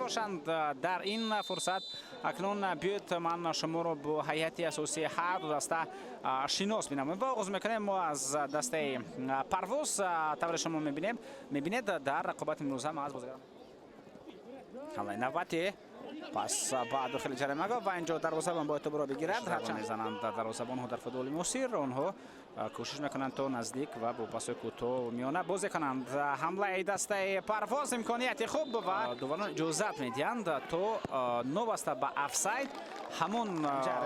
Мебошанд дар ин фурсат. Акнун биёед, ман шуморо бо ҳайати асосии ҳар ду даста шинос менамоем ва оғоз мекунем мо аз дастаи Парвоз. Тавре шумо мебинед, дар рақобати имрӯза аз бозигарон ҳамлаи навбатӣ, пас ба дохили ҷаримагоҳ ва инҷо дарвозабон бояд тӯбро бигирад. Ҳарчанд мезананд дарвозабонҳо дар футболи муосир, онҳо кӯшиш мекунанд, то наздик ва бо пасои кӯтоҳ, миёна бозӣ кунанд. Ҳамлаи дастаи Парвоз, имконияти хуб ва доварон иҷозат медиҳанд, то новаста ба офсайд ҳамон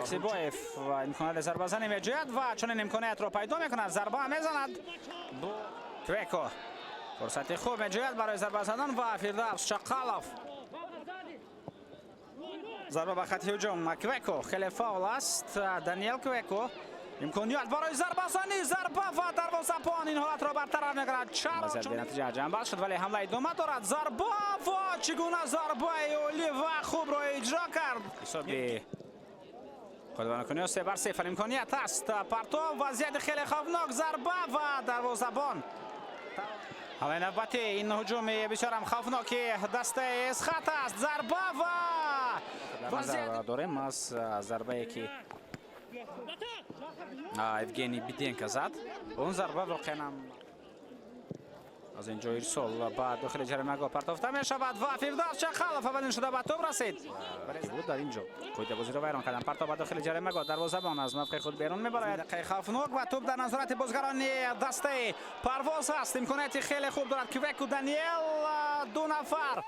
Сибоев имконияти зарбазанӣ меҷӯяд ва чунин имкониятро пайдо мекунад, зарба мезанад. Квеко фурсати хуб меҷӯяд барои зарба задан ва Фирдавс Чақалов, зарба ба хати ҳуҷум. Квеко хеле фаъол аст, Даниел Квеко, имконият барои зарбазанӣ, зарба ва дарвозабон ин ҳолатро бартараф мекунад. Чаро бенатиҷа ҷанбал шуд, вале ҳамла идома дорад. Зарба ва чӣ гуна зарбаи олӣ ва хубро иҷро кард! Ҳисоби қодиркунӣ 3-0. Имконият аст, партов, вазъияти хеле хавфнок, зарба ва дарвозабон. Ҳамлаи навбатӣ, ин ҳуҷуми бисёрам хавфноки дастаи Эсхат аст, зарба ва назар дорем аз зарбае, ки Евгений Биденко зад. Он зарба воқеан аз ин ҷо ирсол ба дохили ҷаримагоҳ партофта мешавад ва Фирдавс Чақалов аввалин шуда ба тӯб расид. Буд дар ин ҷо қоидабозиро вайрон кардан. Партов ба дохили ҷаримагоҳ, дарвозабон аз мавқеи худ берун мебарояд. Дақиқаи хавфнок ва тӯб дар назорати бозгарони дастаи Парвоз аст. Имконияти хеле хуб дорад Квеку Даниел, ду нафар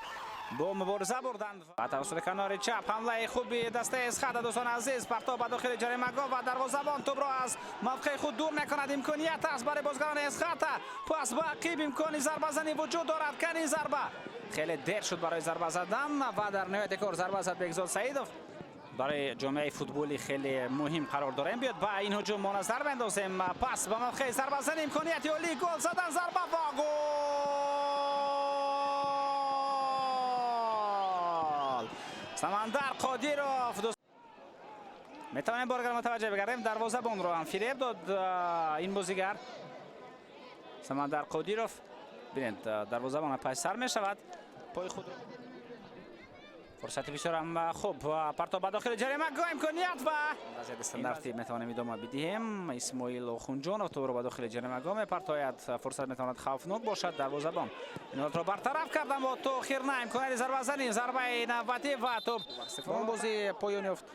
бо мубориза бурданд ва тавассути канори чап ҳамлаи хуби дастаи Эсхата. Дӯстони азиз, партов ба дохили ҷаримагоҳ ва дарвозабон тӯбро аз мавқеи худ дур мекунад. Имконият аст барои бозгарони Эсхата, пас ба ақиб имкони зарбазанӣ вуҷуд дорад. Кани зарба, хеле дер шуд барои зарба задан ва дар ниҳояти кор зарба зад Бекзод Саидов. Барои ҷомеаи футболӣ хеле муҳим қарор дорем. Биёд, ба ин ҳуҷум мо назар меандозем. Пас ба мавқеи зарбазанӣ, имконияти олии гол задан, зарба ва гол! Самандар Қодиров. Метавонем боргар мутаваҷҷеҳ бигардем, дарвозабонро ҳам фиреб дод ин бозигар Самандар Қодиров. Бинед, дарвозабон паси сар мешавад, пои худро. Фурсати бисёрам хуб, партов ба дохили ҷаримагоҳ, имконият ва вазъияти стандартӣ метавонем идома бидиҳем. Исмоил Охунҷонов тӯбро ба дохили ҷаримагоҳ мепартояд. Фурсат метавонад хавфнок бошад, дарвозабон ин ҳолатро бартараф кард, аммо то охир на имконияти зарбазанӣ. Зарбаи навбатӣ ва тӯб. Бозӣ поён ёфт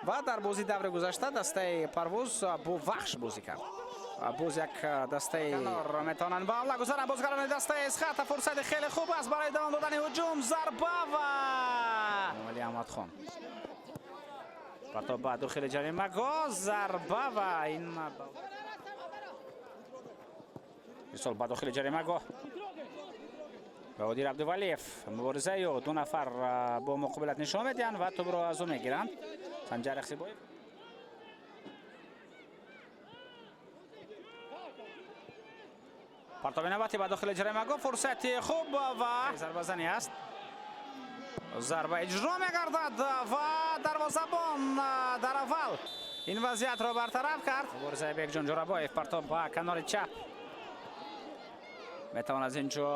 ва дар бозии даври гузашта дастаи Парвоз бо Вахш бозӣ кард. Боз як дастаи метавонанд ба ҳамла гузаранд бозгарони дастаи Эсхата. Фурсати хеле хуб аст барои давом додани ҳуҷум, зарба ва Вали Аҳмадхон, партов ба дохили ҷаримагоҳ, зарба ва ин ирсол ба дохили ҷаримагоҳ. Баҳодир Абдувалиев, муборизаи ӯ, ду нафар бо муқобилат нишон медиҳанд ва тӯбро аз ӯ мегиранд. Санҷар Яхсибоев. Партоби навбатӣ ба дохили ҷаримагоҳ, фурсати хуб ва зарбазанӣ аст. Зарба иҷро мегардад ва дарвозабон дар аввал ин вазъиятро бартараф кард. Муборизаи Бекҷон Ҷӯрабоев, партоб ба канори чап, метавон аз ин ҷо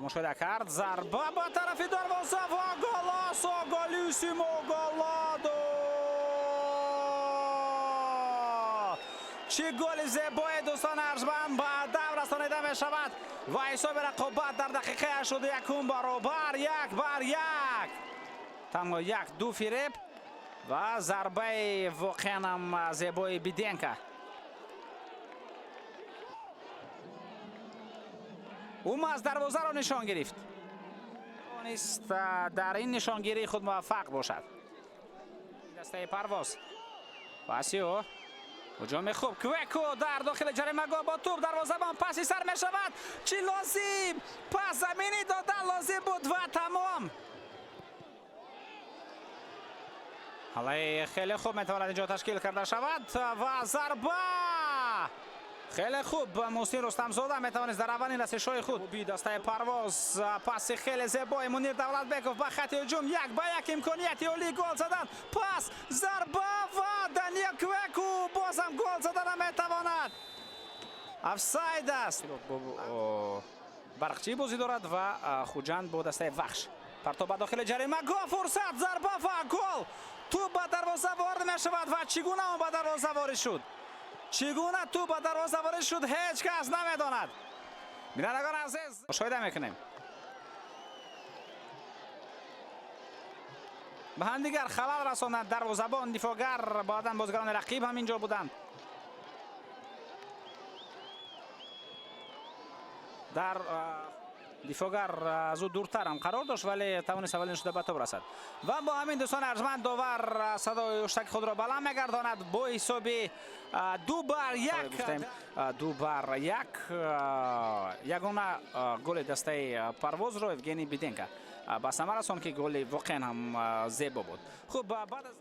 мушоҳида кард. Зарба ба тарафи дарвоза ва голасо, голисимо, голадо! Чӣ голи зебое, дӯстони арҷманд, ба дав расонида мешавад ва ҳисоби рақобат дар дақиқаи 81 баробар 1-1. Танҳо як ду фиреб ва зарбаи воқеанам зебои Биденка. Ӯ аз дарвозаро нишон гирифт, тавонист дар ин нишонгирии худ муваффақ бошад. Дастаи Парвоз, паси ӯ, ҳуҷуми хуб, Квеку дар дохили ҷаримагоҳ бо тӯб, дарвозабон паси сар мешавад. Чӣ лозим? Пас заминӣ додан лозим буд ва тамом. Ҳамлаи хеле хуб метавонад инҷо ташкил карда шавад ва зарба хеле хуб, Муҳсин Рустамзода метавонист дар аввалин расишҳои худ. Хуби дастаи Парвоз, паси хеле зебои Мунир Давлатбеков ба хати ҳуҷум, 1-1, имконияти олии гол задан, пас, зарба ва Даниел Квеку бозам гол зада наметавонад. Офсайд аст. Барқчӣ бозӣ дорад ва Хуҷанд бо дастаи Вахш. Партоб ба дохили ҷаримагоҳ, фурсат, зарба ва гол! Тӯб ба дарвоза ворид мешавад ва чӣ гуна он ба дарвоза ворид шуд? Чӣ гуна тӯб ба дарвоза ворид шуд, ҳеҷ кас намедонад. Бинандагони азиз, мушоҳида мекунем. Ба ҳамдигар халал расонданд дарвозабон, дифоъгар, баъдан бозигарони рақиб ҳам инҷо буданд. Дар дифоъгар аз ӯ дуртар ҳам қарор дошт, вале тавонист аввалин шуда ба тӯб расад. Ва бо ҳамин, дӯстони арҷманд, довар садои ҳуштаки худро баланд мегардонад бо ҳисоби 2-1. Гуфтем 2-1. Ягона голи дастаи Парвозро Евгений Биденко ба самар расон, ки голи воқеан ҳам зебо буд. Хуб, баъд аз